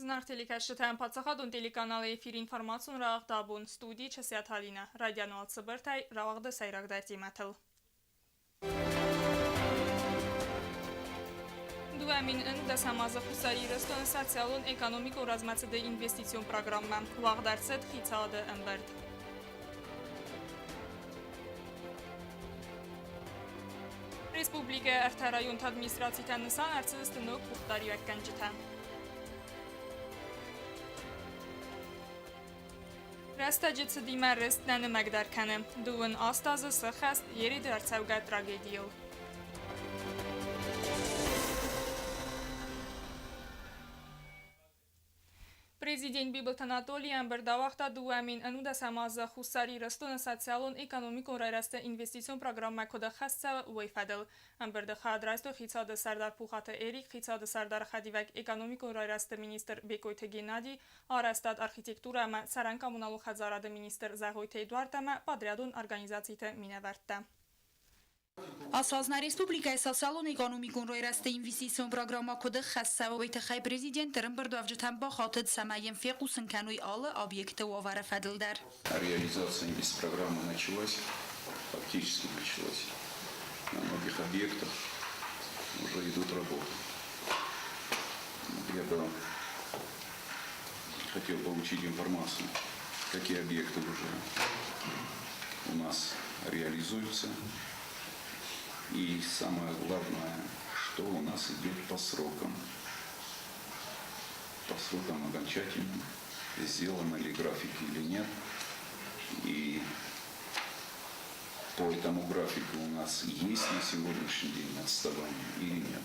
Зынаргъ телекӕсджытӕн паддзахадон телеканалы эфир информацион рауагъд абон студийы Часиаты Алинӕ. Райдиан уал цыбыртӕй рауагъды сӕйрагдӕр темӕтыл. 2011 азы Хуссар Ирыстоны социалон-экономикон размӕцыды инвестицион программӕ уагъд ӕрцыд хицауады ӕмбырд. Республикӕйы ӕртӕ районты администрацитӕ нысан ӕрцыдысты ног къухдариуӕггӕнджытӕ. Рӕстӕджы цыдимӕ рыст нӕ нымӕгдӕр кӕны. Дыууын аст азы сыххӕст Ереды ӕрцӕугӕ трагедийыл. Президент Бибылты Анатолий ӕмбырд ауагъта 2019 азы Хуссар Ирыстоны социалон-экономикон райрӕзты инвестицион программӕ куыд ӕххӕст цӕуы, уый фӕдыл. Ӕмбырды хайад райстой хицауады сӕрдар Пухаты Эрик, хицауады сӕрдары хӕдивӕг, экономикон райрӕзты министр Бекъойты Геннадий, арӕзтад, архитектурӕ ӕмӕ цӕрӕн-коммуналон хӕдзарады министр Зӕгъойты Эдуард ӕмӕ подрядон организациты минӕвӕрттӕ. Ацы аз нӕ республикӕйы социалон-экономикон райрӕзты инвестицион программӕ куыд ӕххӕст цӕуы, уый тыххӕй президент ӕрӕмбырдуӕвджытӕн бахатыд, цӕмӕй йын фехъусын кӕной алы объекты уавӕры фӕдыл дӕр. Реализация инвестпрограммы началась, фактически началась. На многих объектах уже идут работы. Я бы хотел получить информацию, какие объекты уже у нас реализуются. И самое главное, что у нас идет по срокам. По срокам окончательным, сделаны ли графики или нет. И по этому графику у нас есть на сегодняшний день отставание или нет.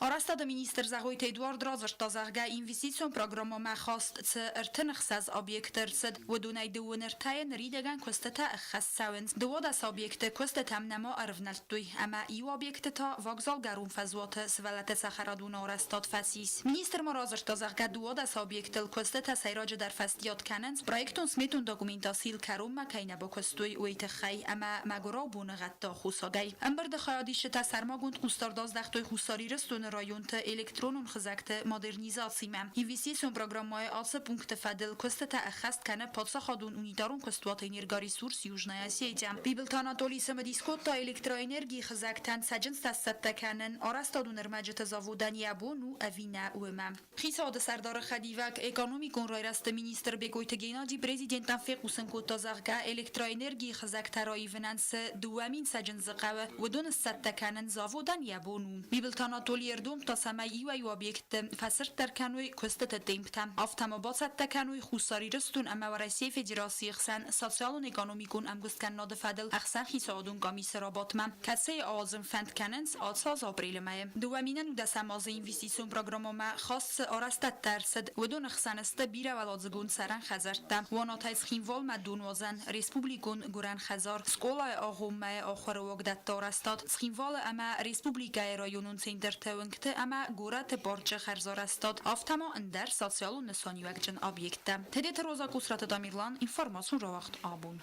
Арӕзтады министр Зӕгъойты Эдуард радзырдта, зӕгъгӕ, инвестицион программӕмӕ хаст цы 36 объекты ӕрцыд, уыдонӕй дыууын ӕртӕйы ныридӕгӕн куыстытӕ ӕххӕст цӕуынц. 12 объекты куыстытӕм нӕма ӕрывнӕлдтой ӕмӕ иу объекты та вокзалгӕрон фӕзуаты сывӕллӕтты цӕхӕрадоны арӕзтад фӕцис. Министр ма радзырдта, зӕгъгӕ, 12 объектыл куыстытӕ сӕйраджыдӕр фӕстиат кӕнынц, проектон-сметон документацийыл кӕронмӕ кӕй нӕ бакуыстой, уый тыххӕй ӕмӕ мӕгуырау боныгъӕдты аххосагӕй. Ӕмбырды хайадисджытӕ сӕрмагонд хъусдард аздӕхтой Хуссар Ирыстоны районты электронон хызӕгты модернизацимӕ. Инвестицион программӕйы ацы пункты фӕдыл куыстытӕ ӕххӕст кӕны паддзахадон унитарон куыстуат Энергоресурс Южная Осетия. Бибылты Анатолий цымыдис кодта электроэнергийы хызӕгтӕн цӕджындзтӕ сцӕттӕ кӕнын, арӕзтадон ӕрмӕджыты заводӕн йӕ бон у ӕви нӕ, уымӕ. Хицауады сӕрдары хӕдивӕг, экономикон райрӕзты министр Бекъойты Геннади президентӕн фехъусын кодта, зӕгъгӕ, электроэнергийы хызӕгтӕ раивынӕн цы 2000 цӕджындзы хъӕуы, уыдоны сцӕттӕ кӕнын заводӕн йӕ бон у. Бибылты Анатоли ӕрдомдта, цӕмӕй иуӕй-иу объектты фӕцырддӕр кӕной куыстыты темптӕ, афтӕ ма бацӕттӕ кӕной Хуссар Ирыстон ӕмӕ Уӕрӕсейы Федерацийы хсӕн социалон-экономикон ӕмгуысткӕнынады фӕдыл ӕхсӕнхицауадон къамисы рабадтмӕ, кӕцыйы ауадзын фӕнд кӕнынц ацы аз апрелы мӕйы. 2010 азы инвестицион программӕмӕ хаст цы арӕзтӕдтӕ ӕрцыд, уыдоны хсӕн сты бирӕуӕладзыгон цӕрӕн хӕдзӕрттӕ, Уанатӕй Цхинвалмӕ донуадзӕн, республикон гуырӕн хӕдзар, скъолайы агъоммӕйы ахуыры уагдӕтты арӕзтад, Цхинвалы ӕмӕ республикӕйы районон центрты уынгты ӕмӕ горӕты парчы хӕрзарӕзтад, афтӕ ма ӕндӕр социалон нысаниуӕгджын объекттӕ. Тедеты Роза Къусраты Тамерлан, информацион рауагъд абон.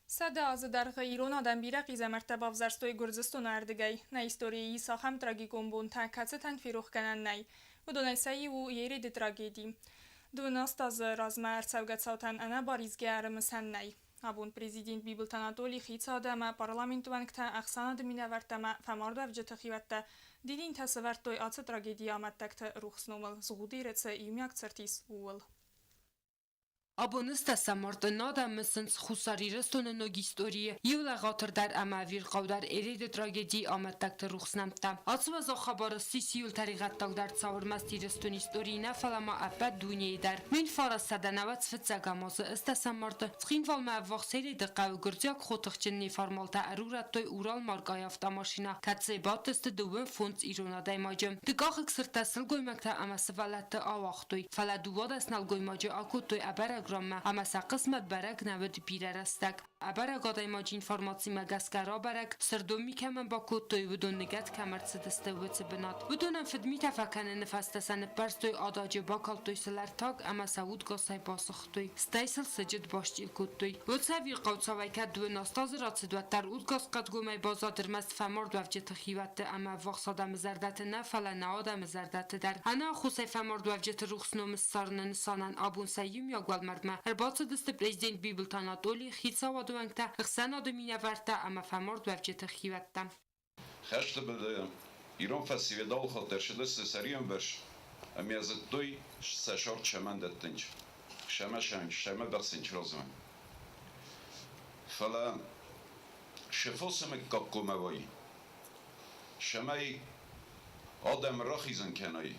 100 азы дӕргъы ирон адӕм бирӕ хъизӕмӕрттӕ бавзӕрстой Гуырдзыстоны ӕрдыгӕй. Нӕ историйы ис ахӕм трагикон бонтӕ, кӕцытӕн ферохгӕнӕн нӕй. Уыдонӕй сӕ иу у Ереды трагеди. 12 азы размӕ ӕрцӕугӕ цаутӕн ӕнӕбаризгӕ ӕрымысӕн нӕй. Абон президент Бибылты Анатоли хицауады ӕмӕ парламенты уӕнгтӕ, ӕхсӕнады минӕвӕрттӕ ӕмӕ фӕмардуӕвджыты хиуӕттӕ дидинтӕ сӕвӕрдтой ацы трагедийы амӕттӕгты рухс номыл, Згъуды РЦ иумиаг цырт ис, ууыл. Абоны стӕсӕмард адӕм мысынц Хуссар Ирыстоны ног историйы иу лӕгъатырдӕр ӕмӕ ӕвирхъаудӕр Ереды трагедийы амӕттӕгты рухс нӕмттӕ. Ацы уӕззау хабар ссис иуыл тӕригъӕддагдӕр цау ӕрмӕст Ирыстоны историйы нӕ, фӕлӕ ма ӕппӕт дунейы дӕр. 1900 фыццӕгӕм азы стӕсӕмарды Цхинвалмӕ ӕввахс Ереды хъӕуы гуырдзиаг хотыхджын неформалтӕ ӕрурӕдтой Урал-маркъайы автомашинӕ, кӕцыйы бадтысты дыууын фондз ирон адӕймаджы. Дыкъахыг сырдтӕ сылгоймӕгтӕ ӕмӕ сывӕллӕтты ауагътой, фӕлӕ 12 нӕлгоймаджы акодтой ӕбӕрӕг. программӕ ӕмӕ сӕ хъысмӕт бӕрӕг нӕ уыд бирӕ рӕстӕг. Ӕбӕрӕг адӕймаджы информацимӕ гӕсгӕ рабӕрӕг, сырдон ми кӕмӕн бакодтой, уыдон ныгӕд кӕм ӕрцыдысты, уыцы бынат. Уыдонӕн фыдмитӕ фӕкӕныны фӕстӕ сӕ ныппӕрстой ададжы, бакалдтой сыл ӕртаг ӕмӕ сӕ удгасӕй басыгътой, стӕй сыл сыджыт басчъил кодтой. Уыцы ӕвирхъау цауӕй кӕд дыууын аст азы рацыд, уӕддӕр удгас хъӕдгомӕй баззад ӕрмӕст фӕмардуӕвджыты хиуӕтты ӕмӕ ӕввахс адӕмы зӕрдӕты нӕ, фӕлӕ нӕ адӕмы зӕрдӕты дӕр. Ӕнӕаххосӕй фӕмардуӕвджыты рухс ном ссарыны нысанӕн абон сӕ иумиаг уӕлмӕрдмӕ ӕрбацыдысты президент Бибылты Анатоли, хицауады уӕнгтӕ, ӕхсӕнады минӕвӕрттӕ ӕмӕ фӕмардуӕвджыты хиуӕттӕ. Хӕсты быдыры ирон фӕсивӕд алыхатт ӕрцыдысты сӕриӕмвӕрс ӕмӕ зыдтой сӕ сӕрд сӕмӕн дӕттынч, сӕмӕ сӕмӕ бӕрцынч размӕ. Фӕлӕ сӕ фосы мыггаг хъуамӕ уой, цӕмӕй адӕмы рахизын кӕной,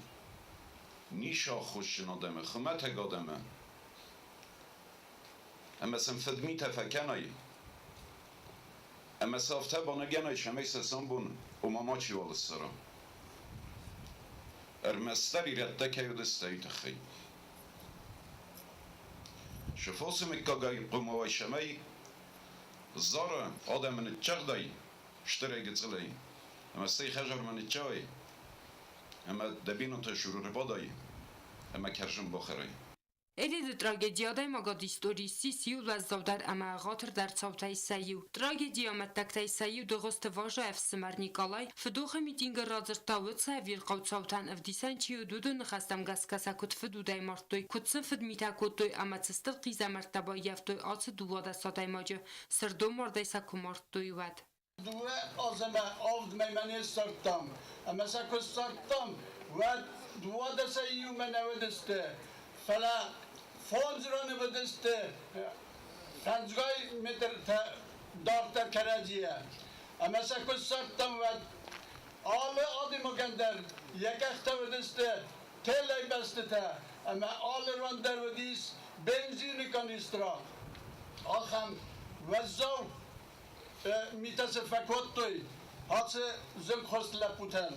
ницы аххосджын адӕмы, хуымӕтӕг адӕмы, ӕмӕ сын фыдмитӕ фӕкӕной, ӕмӕ сӕ афтӕ баныгӕной, цӕмӕй сӕ сомбон ома мачиуал ссара. Ӕрмӕстдӕр ирӕттӕ кӕй уыдысты, уый тыххӕй. Сӕ фосы мыггагӕй хъуамӕ уай, цӕмӕй Зары адӕмы ныццагъдай стырӕй гыццылӕй, ӕмӕ стӕй хӕдзармӕ ныццӕуай ӕмӕ дӕ бинонтӕ суры ӕмӕ кӕрзын бахӕрай. Эреды трагеди адӕймагады истори ссис иу уӕззаудӕр ӕмӕ ӕгъатырдӕр цаутӕй сӕ иу. Трагедийы амӕттӕгтӕй сӕ иу Дыгъуызты Важа ӕфсымӕр Николай фыдохы митингы радзырдта уыцы ӕвирхъау цаутӕн ӕвдисӕн чи уыд, уыдон ныхӕстӕм гӕсгӕ сӕ куыд фыдудӕй мардтой, куыд сын фыдмитӕ кодтой ӕмӕ цы стыр хъизӕмӕрттӕ баййӕфтой ацы 12 адӕймаджы, сырдонмардӕй сӕ куы мардтой, уӕд. Дыууӕ азы ӕмӕ 7 мӕймӕ не ссардтам. Ӕмӕ сӕ куы ссардтам, уӕд 12 иумӕ нӕ уыдысты. Фӕлӕ фондз раны уыдысты фӕндзгай метртӕ дарддӕр кӕрӕдзийӕ. Ӕмӕ сӕ куы ссардтам, уӕд алы адӕймагӕн дӕр йӕ къӕхтӕ уыдысты телӕй бӕстытӕ, ӕмӕ алы ран дӕр уыдис бензины канистра. Ахӕм уӕззау митӕ цы фӕкодтой ацы зынгхуыст лӕппутӕн.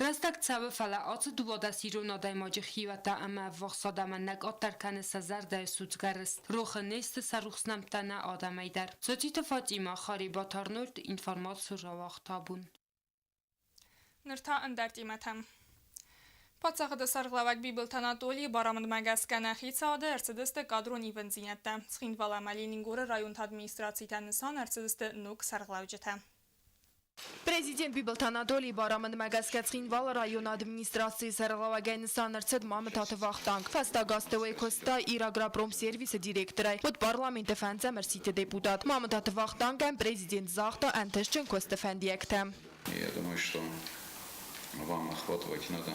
Рӕстӕг цӕуы, фӕлӕ ацы 12 ирон адӕймаджы хиуӕттӕ ӕмӕ ӕввахс адӕмӕн нӕ къаддӕр кӕны сӕ зӕрдӕйы судзгӕ рыст. Рохы не сты сӕ рухс нӕмттӕ нӕ адӕмӕй дӕр. Цоциты Фатимӕ, Харебат Арнольд, информаци рауагъта абон. Ныр та ӕндӕр темӕтӕм. Паддзахады сӕргълӕууӕг Бибылты Анатолийы барамындмӕ гӕсгӕ нӕ хицауады ӕрцыдысты кадрон ивындзинӕдтӕ. Цхинвал ӕмӕ Ленингоры районты администрацитӕ нысан ӕрцыдысты ног сӕргълӕуджытӕ. Президент Бибылты Анатолийы барамындмӕ гӕсгӕ Цхинвалы районы администрацийы сӕргълӕууӕгӕй нысан ӕрцыд Мамытаты Вахтанг. Фӕстаг азты уый куыста Ирагропромсервисы директорӕй, уыд парламенты фӕндзӕм ӕрсидты депутат. Мамытаты Вахтангӕн президент загъта ӕнтыстджын куысты фӕндиӕгтӕ. Я думаю, что вам охватывать надо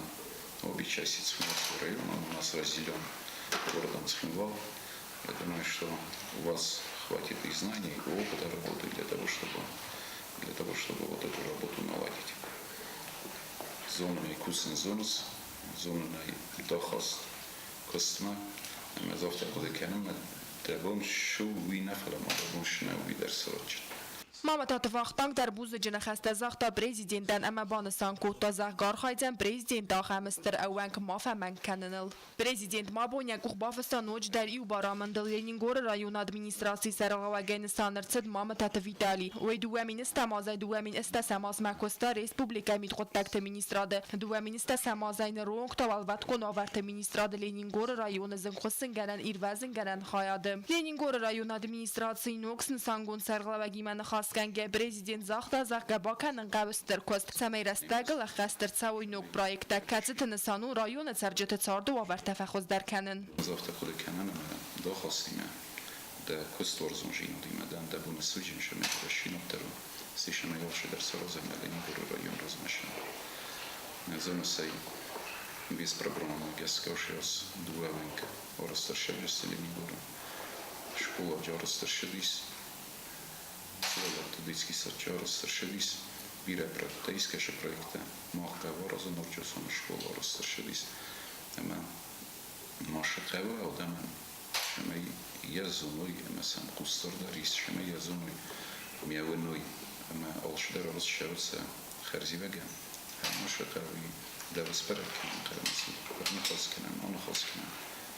обе части Цхинвальского района. Он у нас разделен городом Цхинвал. Я думаю, что у вас хватит и знаний, и опыта работы для того, чтобы вот эту работу наладить. Зонын кусын зоныс, зонын дахаст куыстмӕ, ӕмӕ ӕз афтӕ хъуыды кӕнын, дӕ бон шы уый нӕ, фӕлӕ ма дӕ бон шы нӕ, уый дӕр саразджын. Мамытаты Вахтанг дӕр бузныджы ныхӕстӕ загъта президентӕн ӕмӕ банысан кодта, зӕгъгӕ, архайдзӕн президенты ахӕм стыр ӕууӕнк ма фӕмӕнг кӕныныл. Президент ма абон йӕ къух бафыста ноджыдӕр иу барамындыл: Ленингоры районы администрацийы сӕргълӕууӕгӕй нысан ӕрцыд Мамытаты Виталий. Уый 2008 азӕй 2010 азмӕ куыста республикӕйы мидхъуыддӕгты министрады. 2010 азӕй ныронг та уӕлвӕткон уавӕрты министрады Ленингоры районы зынгхуыссынгӕнӕн-ирвӕзынгӕнӕн хайады. Ленингоры районы администрацийы ног снысангонд сӕргълӕууӕгимӕ ныхасгӕнгӕ президент загъта, зӕгъгӕ, бакӕнын хъӕуы стыр куыст, цӕмӕй рӕстӕгыл ӕххӕст ӕрцӕуой ног проекттӕ, кӕцыты нысан у районы цӕрджыты царды уавӕртӕ фӕхуыздӕр кӕнын. Ӕз афтӕ хъуыды кӕнын, ӕмӕ дӕ ахастимӕ, дӕ куыстуарзондзинадимӕ дӕн дӕ бон суджын сӕмӕй рӕсинаддӕр у, цы сӕмӕй алчидӕр сараза ӕмӕ Ленингоры район размӕ Зоныс ӕй, Инвестпрограммӕмӕ гӕсгӕ ас дыууӕ уӕнг арӕзт ӕрцыдысты Ленингоры. Скъоладжы арӕзт ӕрцыдис, сывӕллӕтты детский садчы арӕзт ӕрцыдис, бирӕ проекттӕ, искӕцы проекттӕ мах хъӕуы аразын, Орчъосаны скъола арӕзт ӕрцыдис ӕмӕ ма цы хъӕуы адӕмӕн, цӕмӕй йӕ зоной ӕмӕ сӕм хъусдард дӕр ис, цӕмӕй йӕ зоной, ме уыной ӕмӕ алчидӕр арӕзт цӕуы сӕ хӕрзиуӕгӕн. Ӕмӕ цы хъӕуы, дӕу сбӕрӕг кӕнын хъӕуы, ныхас кӕнӕм, аныхас кӕнӕм,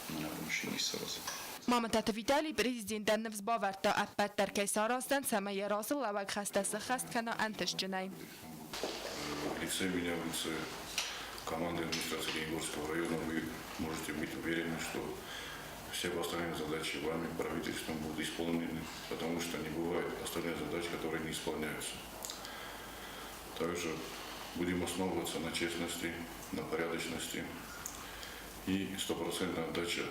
ӕмӕ нӕ бон цы ис саразын. Мамытаты Виталий президентӕн ныфс бавӕрдта, ӕппӕт дӕр кӕй сараздзӕн, цӕмӕй йӕ разылӕууӕг хӕстӕ сыххӕст кӕна ӕнтыстджынӕй. В лице меня, в лице команды администрации Оленегорского района вы можете быть уверены, что все поставленные задачи вами, правительством, будут исполнены, потому что не бывает остальных задач, которые не исполняются. Также будем основываться на честности, на порядочности и стопроцентная отдача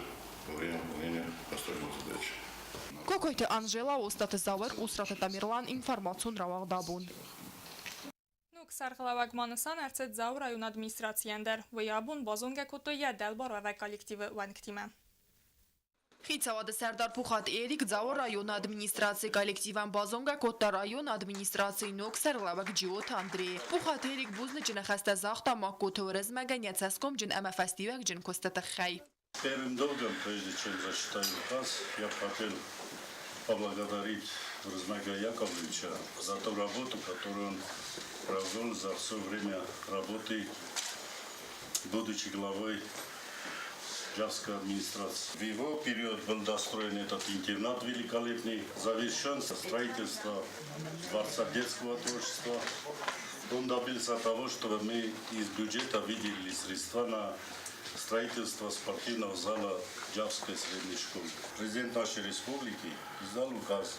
во время выполнения поставленных задач. Кокойты Анжела, Остаты Зауыр, Усраты Тамерлан, информацион рауагъд Абон. Ног сӕргълӕууӕг ма нысан ӕрцыд Дзауы районы администрацийӕн дӕр. Уый абон базонгӕ кодтой йӕ дӕлбаруӕвӕг коллективы уӕнгтимӕ. Хицауады сӕрдар Пухаты Эрик Дзауы районы администрацийы коллективӕн базонгӕ кодта районы администрацийы ног сӕргълӕууӕг Джиоты Андрейы. Пухаты Эрик бузныджы ныхӕстӕ загъта Магкоты Уырызмӕгӕн йӕ цӕсгомджын ӕмӕ фӕстиуӕгджын куысты тыххӕй. Первым долгом, прежде чем зачитаю указ, я бы хотел поблагодарить Урызмага Яковлевича за ту работу, которую он провел за все время работы, будучи главой Джавской администрации. В его период был достроен этот интернат великолепный, завершен строительство Дворца детского творчества. Он добился того, чтобы мы из бюджета выделили средства на строительство спортивного зала Джавской средней школы. Президент нашей республики издал указ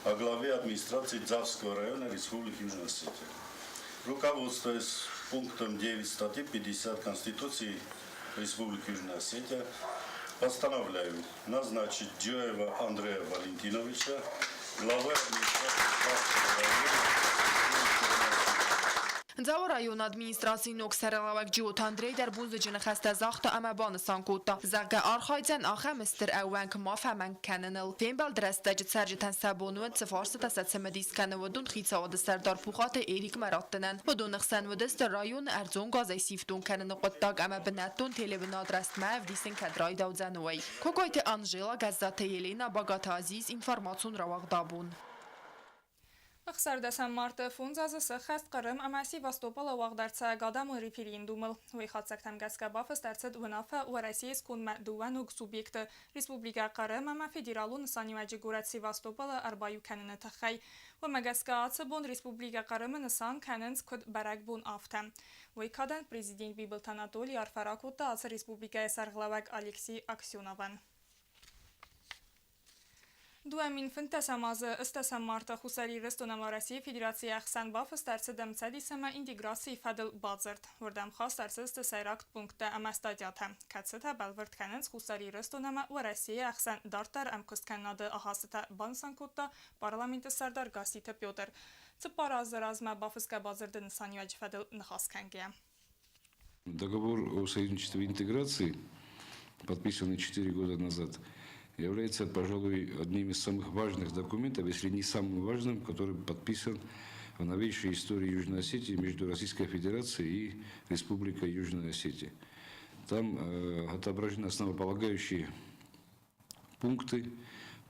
о главе администрации Джавского района Республики Южная Осетия. Руководствуясь пунктом 9 статьи 50 Конституции Республики Южная Осетия, постановляю назначить Джиоева Андрея Валентиновича главой администрации Джавского района. Дзауы районы администрацийы ног сӕргълӕууӕг Джиоты Андрей дӕр бузныджы ныхӕстӕ загъта ӕмӕ банысан кодта, зӕгъгӕ, архайдзӕн ахӕм стыр ӕууӕнк ма фӕмӕнг кӕныныл. Фембӕлды рӕстӕджы цӕрджытӕн сӕ бон уыд, цы фарстытӕ сӕ цымыдис кӕны, уыдон хицауады сӕрдар Пухаты Эрикмӕ раттынӕн. Уыдоны хсӕн уыдысты районы ӕрдзон газӕй сифтонг кӕныны хъуыддаг ӕмӕ бынӕттон телеуынад рӕстмӕ ӕвдисын кӕд райдаудзӕн, уый. Кокойты Анжела, Гӕззаты Елена, Багаты Азиз, информацион рауагъд Абон. 16 марты фондз азы сӕххӕст Хъырым ӕмӕ Севастополы уагъд ӕрцӕуӕг адӕмон референдумыл. Уый хатдзӕгтӕм гӕсгӕ бафыст ӕрцыд уынаффӕ Уӕрӕсейы скондмӕ дыууӕ ног субъекты, Республикӕ Хъырым ӕмӕ федералон нысаниуӕджы горӕт Севастополы ӕрбаиу кӕныны тыххӕй. Уымӕ гӕсгӕ ацы бон Республикӕ Хъырымы нысан кӕнынц куыд бӕрӕгбон, афтӕ. Уый кадӕн президент Бибылты Анатолий арфӕ ракодта ацы республикӕйы сӕргълӕууӕг Алексей Аксеновӕн. 2015 азы ӕстдӕсӕм марты Хуссар Ирыстон ӕмӕ Уӕрӕсейы Федерацийы ӕхсӕн бафыст ӕрцыд ӕмцӕдис ӕмӕ интеграцийы фӕдыл бадзырд. Уырдӕм хаст ӕрцыдысты сӕйраг пункттӕ ӕмӕ статьятӕ, кӕцытӕ бӕлвырд кӕнынц Хуссар Ирыстон ӕмӕ Уӕрӕсейы ӕхсӕн дарддӕр ӕмкуысткӕнынады ахастытӕ, банысан кодта парламенты сӕрдар Гасситы Петр. 4 азы размӕ бафысгӕ бадзырды нысаниуӕджы фӕдыл ныхас кӕнгӕйӕ. Договор о союзничестве и интеграции, подписанный 4 года назад, является, пожалуй, одним из самых важных документов, если не самым важным, который подписан в новейшей истории Южной Осетии между Российской Федерацией и Республикой Южная Осетия. Там отображены основополагающие пункты,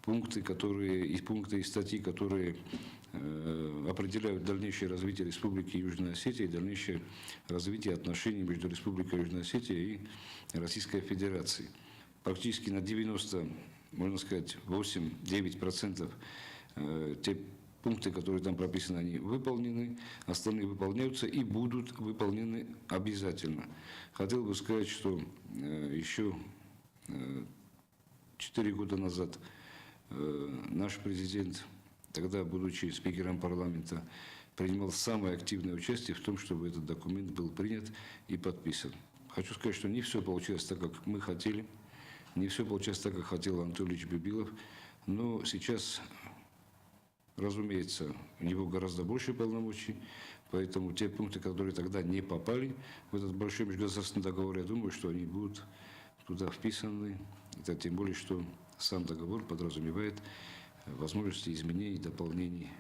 пункты, которые, и пункты и статьи, которые определяют дальнейшее развитие Республики Южная Осетия и дальнейшее развитие отношений между Республикой Южная Осетия и Российской Федерацией. Практически на 90, можно сказать, 8-9% те пункты, которые там прописаны, они выполнены, остальные выполняются и будут выполнены обязательно. Хотел бы сказать, что еще 4 года назад наш президент, тогда будучи спикером парламента, принимал самое активное участие в том, чтобы этот документ был принят и подписан. Хочу сказать, что не все получилось так, как мы хотели, не все получилось так, как хотел Анатолий Ильич Бибилов, но сейчас, разумеется, у него гораздо больше полномочий, поэтому те пункты, которые тогда не попали в этот большой межгосударственный договор, я думаю, что они будут туда вписаны. Это тем более, что сам договор подразумевает возможности изменений и дополнений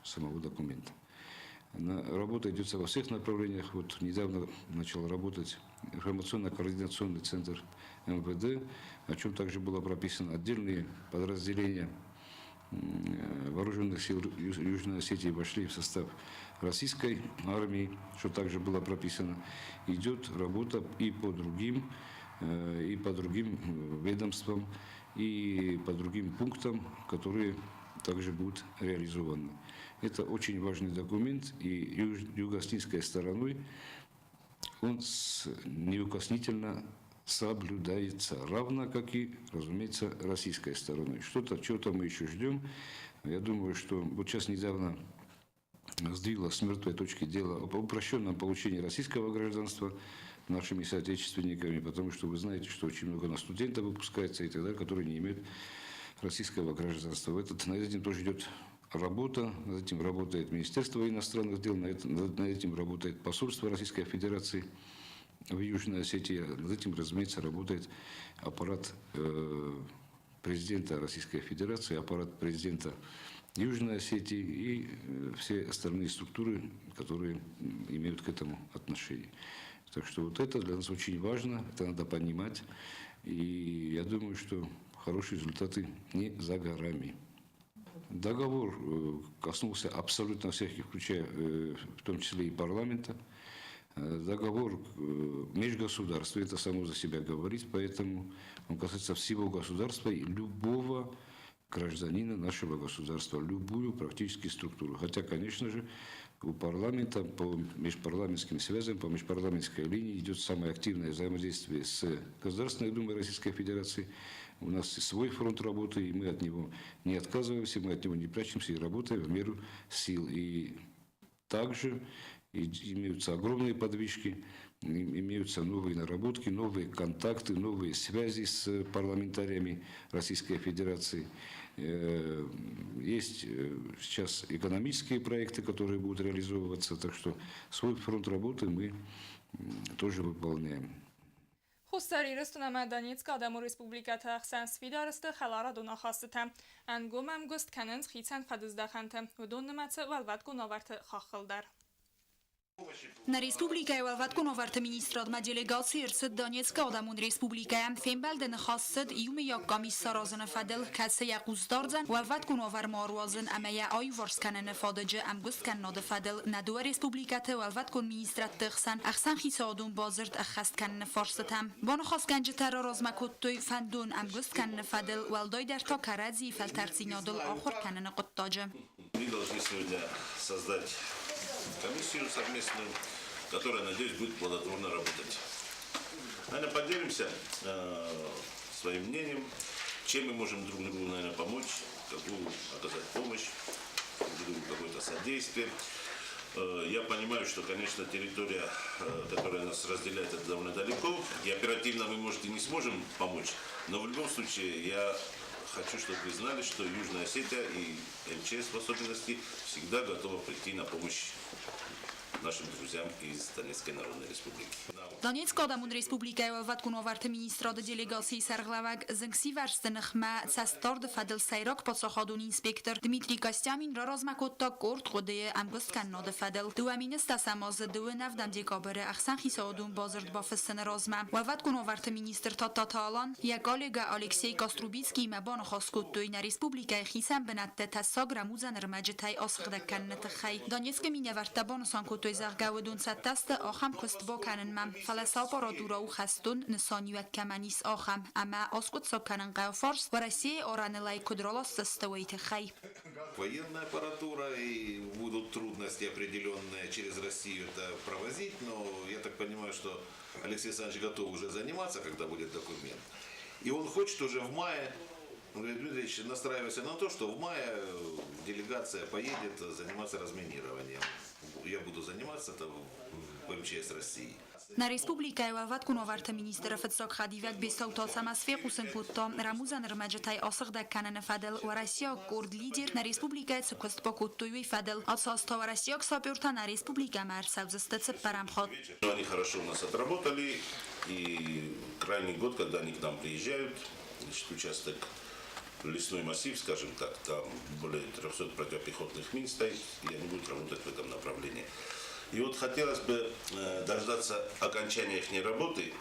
самого документа. Работа идет во всех направлениях. Вот недавно начал работать информационно-координационный центр МВД, о чем также было прописано. Отдельные подразделения вооруженных сил Южной Осетии вошли в состав российской армии, что также было прописано. Идет работа и по другим ведомствам, и по другим пунктам, которые также будут реализованы. Это очень важный документ, и юго-осетинской стороной он неукоснительно соблюдается, равно как и, разумеется, российской стороной. Что-то, чего-то мы еще ждем. Я думаю, что вот сейчас недавно сдвинуло с мертвой точки дело об упрощенном получении российского гражданства нашими соотечественниками, потому что вы знаете, что очень много у нас студентов выпускается и так далее, которые не имеют российского гражданства. Над этим тоже идет работа, над этим работает Министерство иностранных дел, над этим работает посольство Российской Федерации в Южной Осетии, над этим, разумеется, работает аппарат президента Российской Федерации, аппарат президента Южной Осетии и все остальные структуры, которые имеют к этому отношение. Так что вот это для нас очень важно, это надо понимать. И я думаю, что хорошие результаты не за горами. Договор коснулся абсолютно всех, включая в том числе и парламента. Договор межгосударственный, это само за себя говорит, поэтому он касается всего государства и любого гражданина нашего государства, любую практически структуру. Хотя, конечно же, у парламента по межпарламентским связям, по межпарламентской линии идет самое активное взаимодействие с Государственной Думой Российской Федерации. У нас свой фронт работы, и мы от него не отказываемся, мы от него не прячемся и работаем в меру сил. И также имеются огромные подвижки, имеются новые наработки, новые контакты, новые связи с парламентариями Российской Федерации. Есть сейчас экономические проекты, которые будут реализовываться, так что свой фронт работы мы тоже выполняем. Хуссар Ирыстон ӕмӕ Донецкы Адӕмон Республикӕты ӕхсӕн сфидар сты хӕларадон ахастытӕ. Ӕнгом ӕмгуыст кӕнынц хицӕн фӕдыздӕхӕнты, уыдон нымӕцы уӕлвӕткон уавӕрты хаххыл дӕр. Нӕ республикӕйы Уӕлвӕткон уавӕрты министрадмӕ делегаци ӕрцыд Донецкы Адӕмон Республикӕйӕ. Фембӕлды ныхас цыд иумӕйаг къамис саразыны фӕдыл, кӕцы йӕ хъус дардзӕн уӕлвӕткон уавӕр ма ӕруадзын ӕмӕ йӕ аиуварс кӕныны фадыджы ӕмгуысткӕнынады фӕдыл нӕ дыууӕ республикӕты уӕлвӕткон министрадты хсӕн ӕхсӕнхицауадон бадзырд ӕххӕст кӕныны фарстытӕм. Баныхасгӕнджытӕ раразмӕ кодтой фӕндон ӕмгуыст кӕныны фӕдыл, уӕлдайдӕр та кӕрӕдзийы фӕлтӕрддзинадыл ахуыр кӕныны хъуыддаджы. Мы должны сегодня создать комиссию совместную, которая, надеюсь, будет плодотворно работать. Наверное, поделимся своим мнением, чем мы можем друг другу, наверное, помочь, какую оказать помощь, друг другу какое-то содействие. Я понимаю, что, конечно, территория, которая нас разделяет, это довольно далеко, и оперативно мы, может, и не сможем помочь, но в любом случае я хочу, чтобы вы знали, что Южная Осетия и МЧС в особенности всегда готова прийти на помощь нашим друзьям из Донецкой Народной Республики. Донецкы Адӕмон Республикӕйы Уӕлвӕткон уавӕрты министрады делегацийы сӕргълӕууӕг, зынгсивӕрзты ныхмӕ цӕстдарды фӕдыл сӕйраг паддзахадон инспектор Дмитрий Костямин раразмӕ кодта къорд хъуыдыйы ӕмгуысткӕнынады фӕдыл. 2010 азы 27 декабры ӕхсӕнхицауадон бадзырд бафыссыны размӕ Уӕлвӕткон уавӕрты министр Тадтаты Алан йӕ коллегӕ Алексей Кострубицкиимӕ баныхас кодтой нӕ республикӕйы хицӕн бынӕтты тӕссаг рӕмудзӕн ӕрмӕджытӕй асыгъдӕг кӕныны тыххӕй. Донецкы минӕвӕрттӕ банысан кодтой, зӕгъгӕ, уыдон цӕттӕ сты ахӕм куыст бакӕнынмӕ, фӕлӕ сӕ аппаратурӕ у хӕстон нысаниуӕг кӕмӕн ис, ахӕм, ӕмӕ аскъуыддзаг кӕнын хъӕуы фарст, Уӕрӕсейы арӕныл ӕй куыд раласдзысты, уый тыххӕй. Военная аппаратура и будут трудности определенные через Россию это провозить, но я так понимаю, что Алексей Александрович готов уже заниматься, когда будет документ. И он хочет уже в мае, он говорит, Дмитрий Ильич, настраивайся на то, что в мае делегация поедет заниматься разминированием. Я буду заниматься это в МЧС России. Нӕ республикӕйы Уӕлвӕткон уавӕрты министры фыццаг хӕдивӕг Бестауты Ацӕмӕз фехъусын кодта, рӕмудзӕн ӕрмӕджытӕй асыгъдӕг кӕныны фӕдыл уӕрӕсейаг къорд Лидер нӕ республикӕйы цы куыст бакодтой, уый фӕдыл. Ацы аз та уӕрӕсейаг сапертӕ нӕ республикӕмӕ ӕрцӕудзысты цыппӕрӕм хатт. Они хорошо у нас отработали, и крайний год, когда они к нам приезжают, значит, участок лесной массив, скажем так, там более 300 противопехотных мин стоит, и они будут работать в этом направлении. И вот хотелось бы дождаться окончания их работы,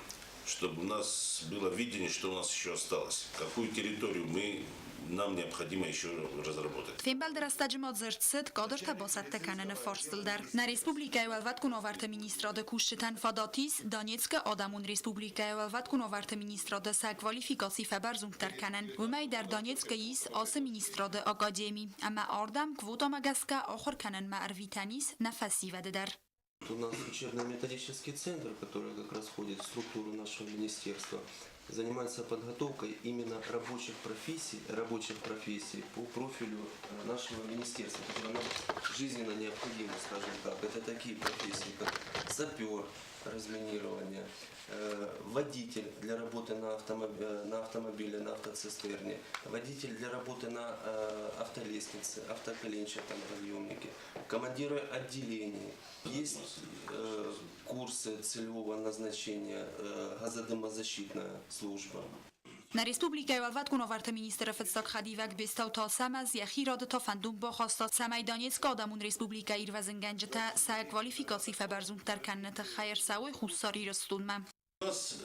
чтобы у нас было видение, что у нас еще осталось, какую территорию мы нам необходимо еще разработать. Фембӕлды рӕстӕджы ма дзырд цыд кадртӕ бацӕттӕ кӕныны фарстыл дӕр. Нӕ республикӕйы Уӕлвӕткон уавӕрты министрады кусджытӕн фадат ис Донецкы Адӕмон Республикӕйы Уӕлвӕткон уавӕрты министрады сӕ квалификаци фӕбӕрзонддӕр кӕнын. Уымӕй дӕр Донецкы ис ацы министрады академи ӕмӕ ардӕм квотамӕ гӕсгӕ ахуыр кӕнынмӕ ӕрвитӕн ис нӕ фӕсивӕды дӕр. У нас учебно-методический центр, который как раз входит в структуру нашего министерства, занимается подготовкой именно рабочих профессий по профилю нашего министерства, которые нам жизненно необходимы, скажем так. Это такие профессии, как сапер, разминирование, водитель для работы на автомобиле, на автоцистерне, водитель для работы на автолестнице, автоколенчатом подъемнике, командиры отделений. Есть курсы целевого назначения, газодымозащитная служба. Нӕ республикӕйы Уӕлвӕткон уавӕрты министры фыццаг хӕдивӕг Бестауты Ацӕмӕз йӕхи рады та фӕндон бахаста, цӕмӕй Донецкы Адӕмон Республикӕйы ирвӕзынгӕнджытӕ сӕ квалификаци фӕбӕрзонддӕр кӕныны тыххӕй ӕрцӕуой Хуссар Ирыстонмӕ. У нас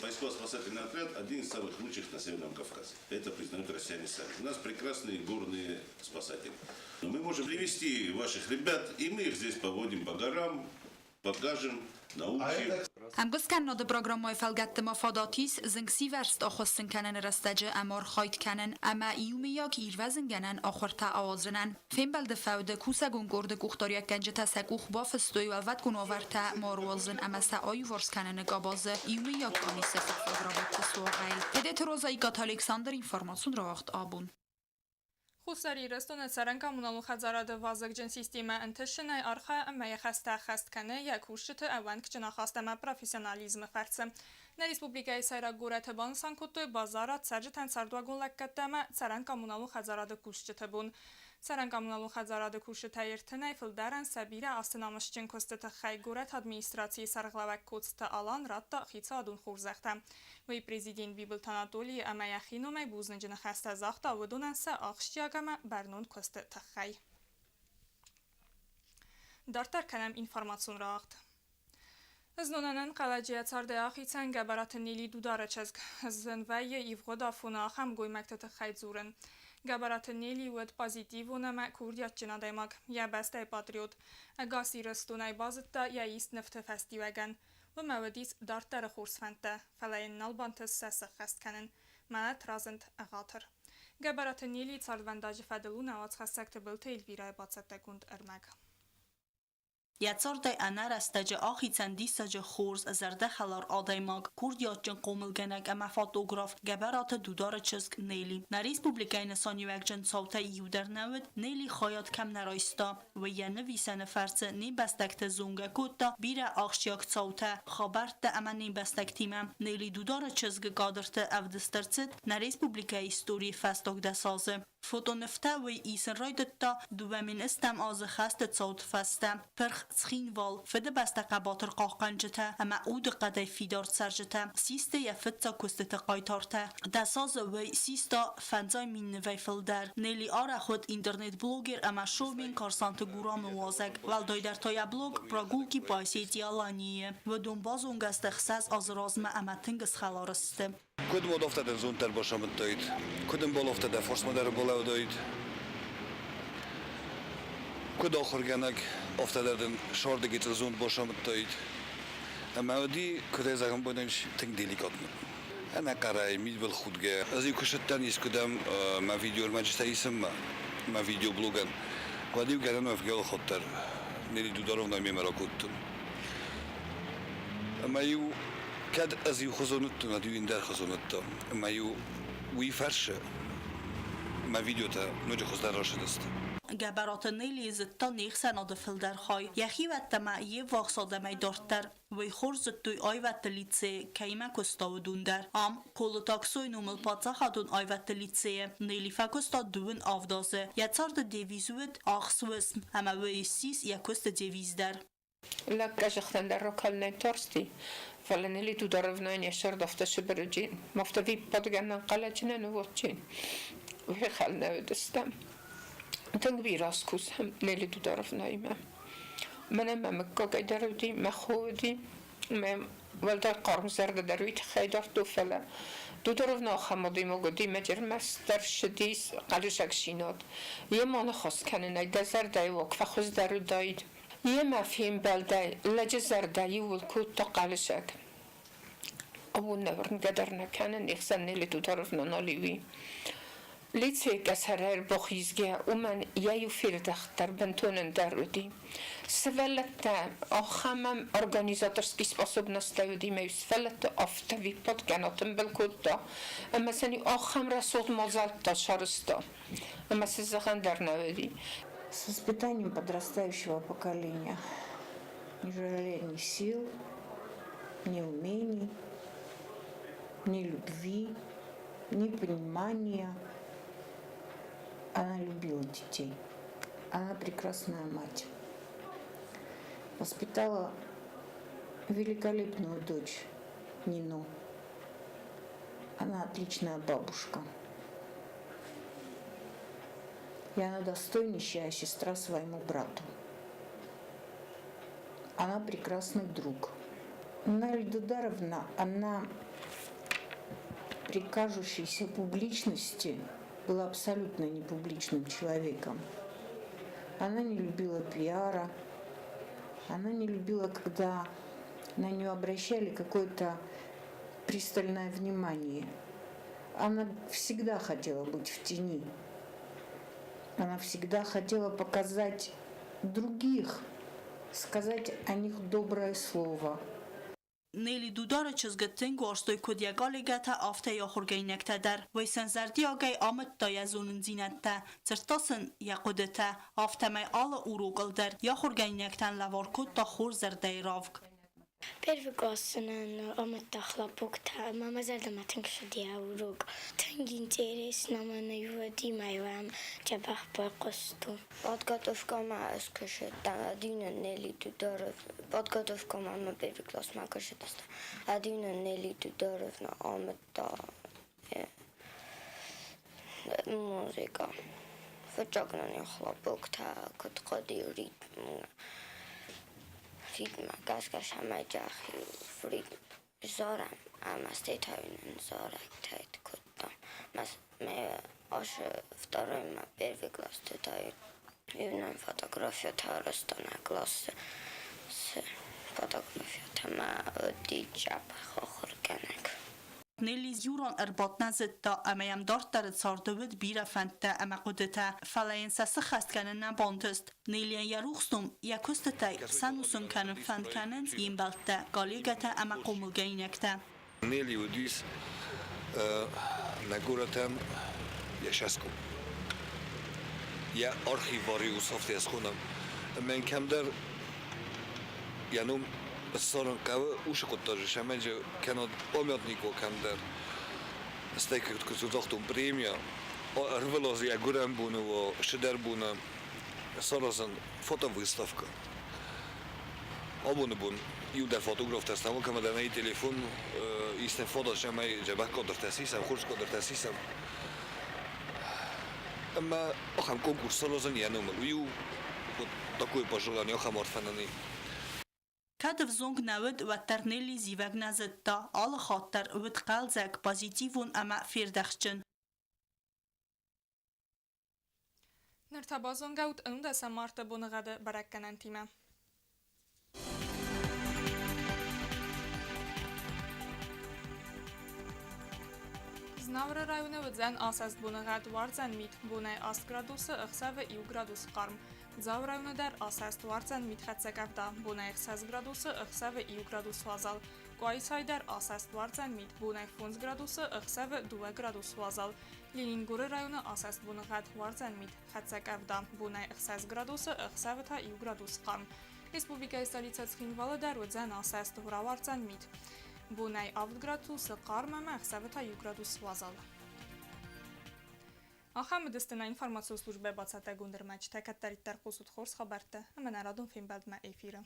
поисково-спасательный отряд один из самых лучших на Северном Кавказе. Это признают россияне сами. У нас прекрасные горные спасатели. Но мы можем привести ваших ребят, и мы их здесь поводим по горам, покажем, научим. Ӕмгуысткӕнынады программӕйы фӕлгӕтты ма фадат ис зынгсивӕрзт ахуыссын кӕныны рӕстӕджы ӕмархайд кӕнын ӕмӕ иумӕйаг ирвӕзынгӕнӕн ахуыртӕ ауадзынӕн. Фембӕлды фӕуды кусӕгон къорды къухдариуӕггӕнджытӕ сӕ къух бафыстой уӕлвӕткон уавӕртӕ ма руадзын ӕмӕ сӕ аиуварс кӕныны къабазы иумӕйаг къамисы фыццаг рабадты суагъӕйыл. Тедеты Роза, Икъаты Александр, информацион рауагъд Абон. Хуссар Ирыстоны цӕрӕн-коммуналон хӕдзарады вазыгджын системӕ ӕнтыстджынӕй архайы ӕмӕ йӕ хӕстӕ ӕххӕст кӕны йӕ кусджыты ӕууӕнкджын ахаст ӕмӕ профессионализмы фӕрцы. Нӕ республикӕйы сӕйраг горӕты банысан кодтой базарад, цӕрджытӕн цардуагон лӕггӕдтӕ ӕмӕ цӕрӕн-коммуналон хӕдзарады кусджыты бон. Цӕрӕн-коммуналон хӕдзарады кусджытӕ 30-ӕй фылдӕрӕн сӕ бирӕ азты намысджын куысты тыххӕй горӕты администрацийы сӕргълӕууӕг Коцты Алан радта хицауадон хорзӕхтӕ. Уый президент Бибылты Анатолийы ӕмӕ йӕхи номӕй бузныджы ныхӕстӕ загъта уыдонӕн сӕ ахсджиаг ӕмӕ бӕрнон куысты тыххӕй. Дарддӕр кӕнӕм информацион рауагъд. Знон ӕнӕнхъӕлӕджы йӕ цардӕй ахицӕн Гӕбӕраты Нелли Дудары чызг. Зын вӕййы ивгъуыд афоны ахӕм гоймӕгты тыххӕй дзурын. Гӕбӕраты Нелли уыд позитивон ӕмӕ курдиатджын адӕймаг, йӕ бӕстӕйы патриот. Ӕгас Ирыстон ӕй базыдта йӕ ист нывты фӕстиуӕгӕн. Уымӕ уыдис дарддӕры хорз фӕндтӕ, фӕлӕ йын нал бантыст сӕ сӕххӕст кӕнын. Мӕлӕт разынд ӕгъатыр. Гӕбӕраты Неллийы цардвӕндаджы фӕдыл у нӕ уацхӕссӕг Тыбылты Эльвирӕйы бацӕттӕгонд ӕрмӕг. Йӕ цардӕй ӕнӕрӕстӕджы ахицӕн диссаджы хорз, зӕрдӕхӕлар адӕймаг, курдиатджын хъомылгӕнӕг ӕмӕ фотограф Гӕбӕраты Дудары чызг Нелли. Нӕ республикӕйы нысаниуӕгджын цаутӕй иу дӕр нӕ уыд, Нелли хайад кӕм нӕ райста. Уый йӕ нывисӕны фӕрцы не мбӕстӕгты зонгӕ кодта бирӕ ахсджиаг цаутӕ, хабӕрттӕ ӕмӕ не мбӕстӕгтимӕ. Нелли Дудары чызгы кадрты ӕвдыст ӕрцыд нӕ республикӕйы историйы фӕстаг 10 азы. Фотонывтӕ уый исын райдыдта 2010 азы хӕсты цауты фӕстӕ. Пырх Цхинвал, Фыдыбӕстӕ хъӕбатыр хъахъхъӕнджытӕ ӕмӕ удыхъӕдӕй фидар цӕрджытӕ систы йӕ фыццаг куыстыты хъайтартӕ. 10 азы уый систа 5000 нывӕй фылдӕр. Нелли арӕх уыд интернет-блогер ӕмӕ шоумен Карсанты Гурамы уазӕг. Уӕлдайдӕр та йӕ блог «Прогулки по Осетии Алании». Уыдон базонгӕ сты 6 азы размӕ ӕмӕ тынг схӕлар сты. Куыд уод афтӕ дын зонд дӕр басамыдтаид, куыд ӕмбал, афтӕ дӕ фарсмӕ дӕр балӕудаид. Куыд ахуыргӕнӕг, афтӕ дӕр дын сӕрдыгӕй зонд басамыдтаид. Ӕмӕ уыди, куыд ӕй зӕгъын бонӕн, тынг деликатно. Ӕнӕхъӕрӕй, мидбылхудгӕ. Ӕз-иу куы ссыдтӕн искуыдӕм мӕ видеоӕрмӕджытӕ исынмӕ, мӕ видеоблогӕн, уӕд-иу гӕнӕн уӕвгӕ алхатт дӕр Нелли Дударовнӕ мемӕ ракодтон. Ӕмӕ-иу кӕд ӕз иу хуызон уыдтӕн, уӕд-иу ӕндӕр хуызон уыдтӕн. Ӕмӕ-иу уый фӕрсы мӕ видеотӕ ноджы хуыздӕр рацыдысты. Гӕбӕраты Нелли зыдта не хсӕнады фылдӕр хай. Йӕхиуӕттӕ ма йе ввахс адӕмӕй дарддӕр. Уый хорз зыдтой аивӕдты лицейы, кӕимӕ куыста, уыдон дӕр. Ам, Колыты Аксойы номыл паддзахадон аивӕдты лицейы, Нелли фӕкуыста 27 азы. Йӕ царды девиз уыд «Ахс уысм», ӕмӕ уый ссис йӕ куысты девиз дӕр. Лӕггӕзӕхтӕн дӕр ракалынӕй тарсти, фӕлӕ Нелли Дударовнайӕн йӕ сӕрд афтӕ сыбырыджи, афтӕ виппадгӕ ӕнӕнхъӕлӕджы нӕ ныууадзин. Фехъал нӕ уыдыстӕм. Тынг бирӕ скусӕм Нелли Дударовнаимӕ. Мӕнӕн мӕ мыггагӕй дӕр уыди, мӕ хо уыди, мӕ Уӕлдай хъарм зӕрдӕ дӕр уый тыххӕй дардтой, фӕлӕ Дударовна ахӕм адӕймаг уыди, мӕ ӕрмӕстдӕр ссыдис хъӕлӕсӕгдзинад. Йемӕ аныхас кӕнынӕй дӕ зӕрдӕйы уаг фӕхуыздӕр уыдаид. Йемӕ фембӕлдӕй лӕджы зӕрдӕ иууыл кодта хъӕлӕсӕг. Абон нӕ уырнгӕ дӕр нӕ кӕнын, не хсӕн Нелли Дударовна нал и, уый. Лицейы къӕсӕрӕй ӕрбахизгӕ, уымӕн йӕ иу фердӕхт дӕр бынтон ӕндӕр уыди. Сывӕллӕттӕ ахӕм организаторский способносттӕ уыди, ӕмӕ-иу сывӕллӕтты афтӕ виппад кӕнӕ тымбыл кодта, ӕмӕ сын-иу ахӕм рӕсугъд мадзӕлттӕ сарӕзта, ӕмӕ цы зӕгъӕн дӕр нӕ уыди. С воспитанием подрастающего поколения не жалея ни сил, ни умений, ни любви, ни понимания. Она любила детей. Она прекрасная мать. Воспитала великолепную дочь Нину. Она отличная бабушка. И она достойнейшая сестра своему брату. Она прекрасный друг. Нелли Дударовна, она при кажущейся публичности была абсолютно не публичным человеком. Она не любила пиара, она не любила, когда на нее обращали какое-то пристальное внимание. Она всегда хотела быть в тени. Она всегда хотела показать других, сказать о них доброе слово. Нелли Дудары чызгы тынг уарзтой куыд йӕ коллегӕтӕ, афтӕ йӕ ахуыргӕнинӕгтӕ дӕр. Уый сын зӕрдиагӕй амыдта йӕ зонындзинӕдтӕ, дзырдта сын йӕ хъуыдытӕ, афтӕмӕй алы урокыл дӕр йӕ ахуыргӕнинӕгтӕн лӕвар кодта хорз зӕрдӕйы равг. Первый классы нын амыдта хлопоктӕ ӕмӕ мӕ зӕрдӕмӕ тынг цыди урок. Тынг интересно мын уыди мӕ дзӕбӕх байхъуыстон. Подготовкамӕ ӕз кӕсыдтӕн один Нелли Дударов. Подготовкамӕ мӕ первый классмӕ кӕсыдыстӕм. Один Нелли Дударовна амыдта музыка. Фыццаг нын хлопоктӕ куыд хъуыди ритм ритммӕ гӕсгӕ цӕмӕй дӕхи ритм зарӕм ӕмӕ стӕй та нын зарӕгтӕ кодтам. Мӕ асы второй мӕ первый классты та иу нын фотографиятӕ арӕзта нӕ классы цы фотографиятӕ мӕ уыди дзӕбӕх ахуыргӕнӕг. Нелли иуран ӕрбадт нӕ зыдта ӕмӕ йӕм дарддӕры царды уыд бирӕ фӕндтӕ ӕмӕ хъуыдытӕ, фӕлӕ йын сӕ сыххӕст кӕнын нӕ бантыст. Неллийӕн йӕ рухс ном йӕ куыстытӕй сӕнусон кӕнын фӕнд кӕнынц йе мбӕлттӕ, коллегӕтӕ ӕмӕ хъомылгӕнинӕгтӕ. Нелли уыдис нӕ горӕтӕн йӕ сӕскъуым. Йӕ архивариус афтӕ йӕ схонӕм. Ӕмӕ йын кӕмдӕр йӕ ном ссарын хъӕуы уыцы хъуыддаджы, сӕмӕнджы кӕнӕд памятник уа кӕмдӕр. Стӕй куыд загътон, премия ӕрвылаз йӕ гуырӕн боны уа, цыдӕр боны саразын фотовыставка. Абоны бон иу дӕр фотографтӕ стӕм, кӕмӕдӕр нӕй телефон, истӕ фото сӕмӕй дзӕбӕх кадртӕ сисӕм, хорз кадртӕ сисӕм. Ӕмӕ ахӕм конкурс саразын йӕ номыл. Уый у вот такое пожелание, ахӕм арфӕнӕн и. Кӕд ӕвзонг нӕ уыд, уӕддӕр Нелли зивӕг нӕ зыдта, алы хатт дӕр уыд хъӕлдзӕг, позитивон ӕмӕ фердӕхтджын. Ныр та базонгӕ ут ӕнудӕсӕм марты боныгъӕды бӕрӕггӕнӕнтимӕ. Знауыры районы уыдзӕн асӕст боныгъӕд, уардзӕн мит, бонӕй 8 градусы, ӕхсӕвы 1 градус хъарм. Дзауы районы дӕр асӕст, уардзӕн митхӕццӕ къӕвда, бонӕй 6 градусы, ӕхсӕвы 1 градус уазал. Къуайсайы дӕр асӕст, уардзӕн мит, бонӕй 5 градусы, ӕхсӕвы 2 градус уазал. Ленингоры районы асӕст боныгъӕд, уардзӕн мит, хӕццӕ къӕвда, бонӕй 6 градусы, ӕхсӕвы та 1 градус хъарм. Республикӕйы столицӕ Цхинвалы дӕр уыдзӕн асӕст, рауардзӕн мит. Бонӕй 7 градусы хъарм ӕмӕ ӕхсӕвы та 1 градус уазал. Ахӕм уыдысты нӕ информацион службӕ бацӕттӕгонд ӕрмӕджытӕ. Кӕддӕриддӕр хъусут хорз хабӕрттӕ ӕмӕ нӕ радон фембӕлдмӕ эфиры.